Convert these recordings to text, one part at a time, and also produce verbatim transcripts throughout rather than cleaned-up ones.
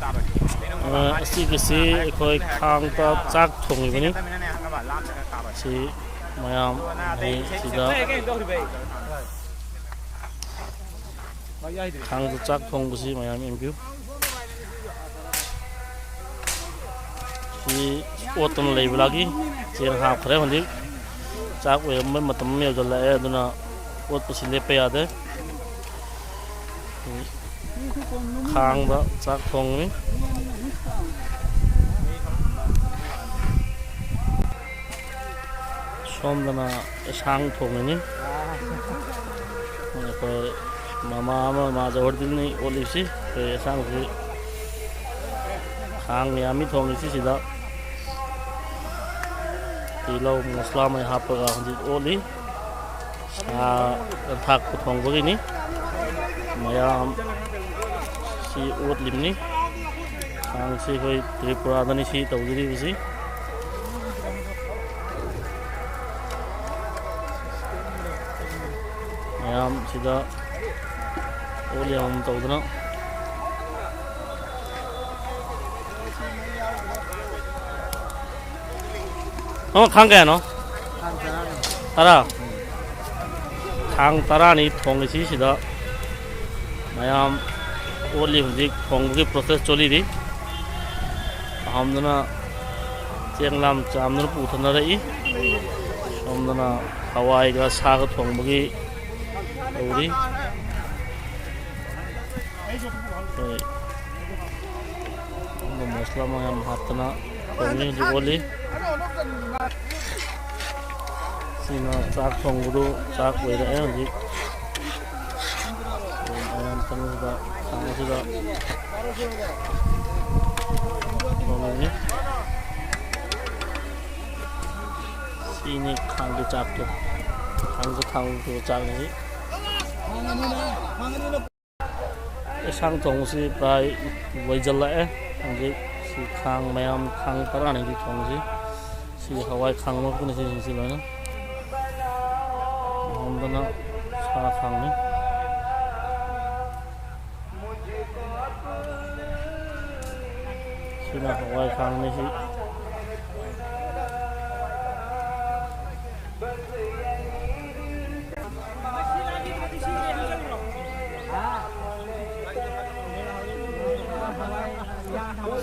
ꯑ, ꯑꯁꯤꯒꯤꯁꯤ ꯑꯩꯈꯣꯏ ꯈꯥꯡꯗ ꯆꯥꯛ ꯊꯣꯡꯉꯤꯕꯅꯤ꯫ ꯁꯤ ꯃꯌꯥꯝ ꯃꯍꯩ ꯁꯤꯗ ꯈꯥꯡꯗ ꯆꯥꯛ ꯊꯣꯡꯕꯁꯤ ꯃꯌꯥꯝ ꯌꯦꯡꯕꯤꯌꯨ꯫ ꯁꯤ ꯑꯣꯠꯇꯨꯅ ꯂꯩꯕ ꯂꯥꯛꯏ꯫ ꯆꯦꯡ ꯍꯥꯞꯈ꯭ꯔꯦ꯫ ꯍꯧꯖꯤꯛ ꯆꯥꯛ ꯑꯣꯏꯔꯝꯕ ꯃꯇꯝ ꯑꯃ ꯌꯧꯁꯤꯜꯂꯛꯑꯦ, ꯑꯗꯨꯅ ꯑꯣꯠꯄꯁꯤ ꯂꯦꯞꯄ ꯌꯥꯗꯦ꯫ ꯈꯥꯡꯗ ꯆꯥꯛ ꯊꯣꯡꯉꯤ꯫ ꯁꯣꯝꯗꯅ ꯌꯦꯟꯁꯥꯡ ꯊꯣꯡꯉꯤꯅꯤ꯫ ꯑꯩꯈꯣꯏ ꯃꯃꯥ ꯑꯃ, ꯃꯥ ꯖꯍꯣꯔꯗꯤꯟꯅꯤ ꯑꯣꯠꯂꯤꯁꯤ꯫ ꯑꯩꯈꯣꯏ ꯌꯦꯟꯁꯥꯡꯁꯤ ꯈꯥꯡ ꯃꯌꯥꯝ ꯃꯤ ꯊꯣꯡꯉꯤꯁꯤ ꯁꯤꯗ꯫ ꯇꯤꯜꯍꯧ ꯃꯁꯂꯥ ꯃꯩ ꯍꯥꯞꯄꯒ ꯍꯧꯖꯤꯛ ꯑꯣꯠꯂꯤ꯫ ꯁꯥ ꯊꯥꯛꯄ ꯊꯣꯡꯕꯒꯤꯅꯤ꯫ ꯃꯌꯥꯝ ꯁꯤ ꯑꯣꯠꯂꯤꯕꯅꯤ꯫ ꯈꯥꯡꯁꯤ ꯑꯩꯈꯣꯏ ꯇ꯭ꯔꯤꯄꯨꯔꯥꯗꯅꯤ ꯁꯤ ꯇꯧꯖꯔꯤꯕꯁꯤ꯫ ꯃꯌꯥꯝ ꯁꯤꯗ ꯑꯣꯠꯂꯤ ꯑꯃꯃꯝ ꯇꯧꯗꯅ꯫ ꯑꯃ ꯈꯥꯡ ꯀꯌꯥꯅꯣ? ꯇꯔꯥ꯫ ꯈꯥꯡ ꯇꯔꯥꯅꯤ ꯊꯣꯡꯉꯤꯁꯤ ꯁꯤꯗ꯫ ꯃꯌꯥꯝ ꯑꯣꯠꯂꯤ ꯍꯧꯖꯤꯛ ꯊꯣꯡꯕꯒꯤ ꯄ꯭ꯔꯣꯁꯦꯁ ꯆꯣꯜꯂꯤꯔꯤ꯫ ꯑꯍꯥꯝꯗꯅ ꯆꯦꯡ ꯂꯥꯝ ꯆꯥꯝꯗꯅ ꯄꯨꯊꯅꯔꯛꯏ꯫ ꯁꯣꯝꯗꯅ ꯍꯋꯥꯏꯒ ꯁꯥꯒ ꯊꯣꯡꯕꯒꯤ ꯇꯧꯔꯤ꯫ ꯑꯩꯈꯣꯏ ꯑꯗꯨꯒ ꯃꯁꯂꯥ ꯃꯌꯥꯝ ꯍꯥꯞꯇꯅ ꯊꯣꯡꯉꯤ ꯍꯧꯖꯤꯛ ꯑꯣꯜꯂꯤ꯫ ꯁꯤꯅ ꯆꯥꯛ ꯊꯣꯡꯕꯗꯨ ꯆꯥꯛ ꯑꯣꯏꯔꯛꯑꯦ ꯍꯧꯖꯤꯛ꯫ ꯃꯌꯥꯝ ꯆꯪꯕꯁꯤꯗ ꯈꯥꯡ ꯑꯁꯤꯗ ꯊꯣꯡꯉꯤ꯫ ꯁꯤꯅꯤ ꯈꯥꯡꯒꯤ ꯆꯥꯛꯇꯣ꯫ ꯈꯥꯡꯒ ꯊꯥꯡꯗꯨ ꯆꯥꯛꯅꯤ꯫ ꯌꯦꯟꯁꯥꯡ ꯊꯣꯡꯕꯁꯤ ꯄ꯭ꯔꯥꯏ ꯂꯣꯏꯁꯤꯜꯂꯛꯑꯦ꯫ ꯍꯧꯖꯤꯛ ꯁꯤ ꯈꯥꯡ ꯃꯌꯥꯝ, ꯈꯥꯡ ꯇꯔꯥꯅꯤꯗꯤ ꯊꯣꯡꯁꯤ꯫ ꯁꯤ ꯍꯋꯥꯏ ꯈꯥꯡ ꯃꯔꯛꯇꯅ ꯁꯤꯁꯤꯡꯁꯤ ꯂꯣꯏꯅ ꯃꯍꯣꯝꯗꯅ ꯁꯥ ꯈꯥꯡꯅꯤ꯫ ꯁꯤꯅ ꯍꯋꯥꯏ ꯈꯥꯡꯅꯤ ꯁꯤ꯫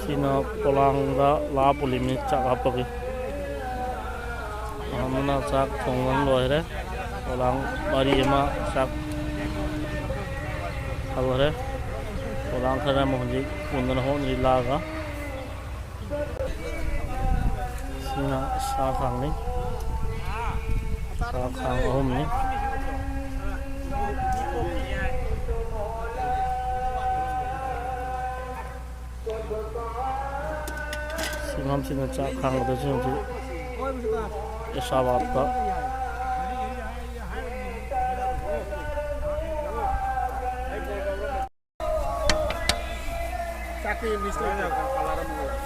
ꯁꯤꯅ ꯄꯣꯂꯥꯡꯗ ꯂꯥ ꯄꯨꯂꯤꯝꯅꯤ ꯆꯥꯛ ꯍꯥꯞꯄꯒꯤ꯫ ꯑꯃꯅ ꯆꯥꯛ ꯊꯣꯡꯕ ꯂꯣꯏꯔꯦ꯫ ꯄꯣꯂꯥꯡ ꯃꯔꯤ ꯑꯃ ꯆꯥꯛ ꯍꯧꯔꯦ꯫ ꯄꯣꯂꯥꯡ ꯈꯔ ꯑꯃ ꯍꯧꯖꯤꯛ ꯄꯨꯟꯗꯅ ꯍꯣꯠꯅꯔꯤ ꯂꯥꯛꯑꯒ꯫ ꯁꯤꯅ ꯁꯥ ꯈꯥꯡꯅꯤ꯫ ꯁꯥ ꯈꯥꯡ ꯑꯍꯨꯝꯅꯤ꯫ ꯁꯤꯃꯝꯁꯤꯅ ꯆꯥꯛ ꯈꯥꯡꯒꯗꯧꯁꯤꯡꯁꯤ ꯑꯦꯁꯥꯕꯥꯗ꯫ ꯆꯥꯛꯇꯤ ꯃꯤꯁꯇ꯭ꯔꯤ ꯀꯂꯔ ꯑꯃ ꯑꯣꯏ꯫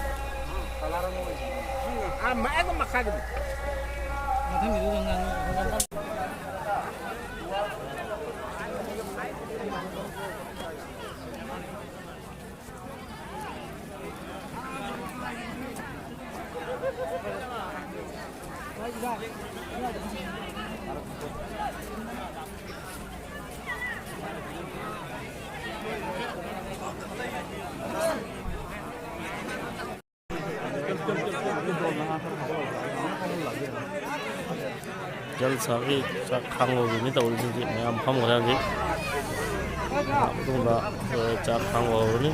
ꯀꯂꯔ ꯑꯃ ꯑꯣꯏ꯫ ꯑꯥ, ꯃ-, ꯑꯗꯨꯝ ꯃꯈꯥꯗꯅꯤ꯫ ꯃꯊꯪꯒꯤꯗꯨꯗ ꯉꯥꯡꯉꯣ꯫ ꯖꯜꯁꯥꯒꯤ ꯆꯥꯛ ꯈꯥꯡꯕꯒꯤꯅꯤ ꯇꯧꯔꯤꯁꯤꯡꯁꯤ꯫ ꯃꯌꯥꯝ ꯐꯝꯈ꯭ꯔꯦ ꯍꯧꯖꯤꯛ꯫ ꯉꯥꯏꯍꯥꯛ ꯃꯇꯨꯡꯗ, ꯑ, ꯆꯥꯛ ꯈꯥꯡꯕ ꯍꯧꯔꯅꯤ꯫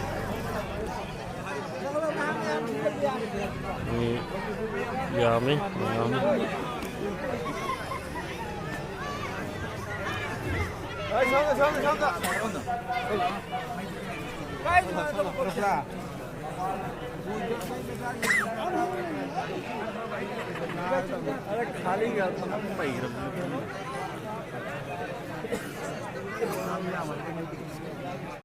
ꯃꯤ ꯌꯥꯝꯃꯤ, ꯃꯌꯥꯝ꯫ ꯑꯔꯦ, ꯈꯥꯂꯤ ꯒꯥ ꯐꯝ ꯄꯩꯔꯕꯅꯤ꯫